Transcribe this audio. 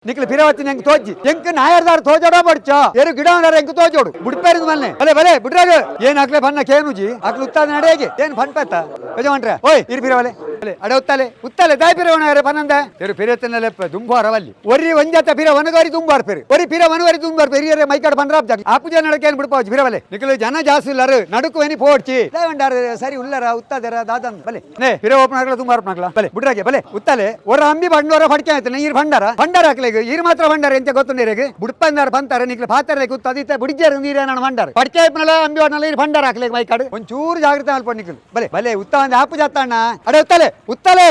ನಿಕ್ಲು ಪಿರವತ್ತಿನ ಎಂಕ್ ತೋಜಿ, ಎಂಕ್ ನಾಯರ್ದಾರ್ ತೋಜೋಡ ಬಡ್ಚ ಎರು ಗಿಡ ಎಂಕ್ ತೋಜೋಡು ಬುಡ್ಪೇರು ಮಲ್ನೆ. ಬಲೆ ಬಲೆ ಬಿಡ್ರಾಗ ಏನ್ ಅಕ್ಲೆ ಬನ್ನ ಕೇನುಜಿ, ಅಕ್ಲು ಉತ್ತಾದ ನಡೆಗೆ ಏನ್ ಫನ್ ಪತ್ತ ಯಜಮಾನ್ರೆ. ಓಯ್ ಇರು ಪಿರವಲೆ ಬಲೆ ಅಡೆ ಉತ್ತಾಲೆ ಉತ್ತಾಲೆ ದಾಯ್ ಪಿರವಣ ಪನ್ನಂದ ಎರು ಪಿರತ್ತಿನ ಲೆಪ್ಪ ದುಂಬಾರ ವಲ್ಲಿ ಒರಿ ಒಂಜಾತ ಪಿರ ವನಗಾರಿ ದುಂಬಾರ್ ಪೇರು ಒರಿ ಪಿರ ವನಗಾರಿ ದುಂಬಾರ್ ಪೇರು ಮೈಕಾಡ್ ಪಂಡ್ರಾಪ್ ಜಾಗ ಆಪು ಜನ ನಡಕೆ ಏನ್ ಬಿಡ್ಪಾವಚ್ಚಿ ಪಿರವಲೆ. ನಿಕ್ಲು ಜನ ಜಾಸ್ತಿ ಉಲ್ಲಾರು ನಡುಕು ಏನಿ ಪೋಡ್ಚಿ ದಾಯ್ ಸರಿ ಉಲ್ಲರ ಉತ್ತಾದರ ದಾದನ್ ಬಲೆ ನೇ ಪಿರ ಓಪನ್ ಆಗಲ ದುಂಬಾರ್ ಓಪನ್ ಆಗಲ ಬಲೆ ಬಿಡ್ರಾಗೆ ಬಲೆ ಉತ್ತಾಲೆ. ಒರ ಅಂಬಿ ಬಂಡೋರ ಫಡ್ಕೆ ಆಯ್ತು ನೀರು ಭಂಡಾರ ಭಂಡಾರ ಹಾಕ್ಲೇಗ ಈರು ಮಾತ್ರ ಭಂಡಾರ ಎಂತ ಗೊತ್ತು ನೀರಿಗೆ ಬುಡ್ಪಂದಾರ ಬಂತಾರೆ ನಿಕ್ಲು ಪಾತ್ರೆ ಕೂತು ಬುಡಿಜಾರ ನೀರೇ ನಾನು ಭಂಡಾರ ಫಡ್ಕೆ ಆಯ್ಪನಲ್ಲ ಅಂಬಿ ಹೊಡ್ನಲ್ಲ ಈರು ಭಂಡಾರ ಹಾಕ್ಲೇಗ ಮೈಕಾಡು ಒಂಚೂರು ಜಾಗ್ರತೆ ಮಲ್ಪ ನಿಕ್ಲು ಬಲೆ ಬಲೆ ಉತ್ತ ಒಂದು ಆಪು ಜಾತಣ್ಣ ಅಡೆ ಉತ್ತಾಲೆ ಉತ್ತಾಲೆ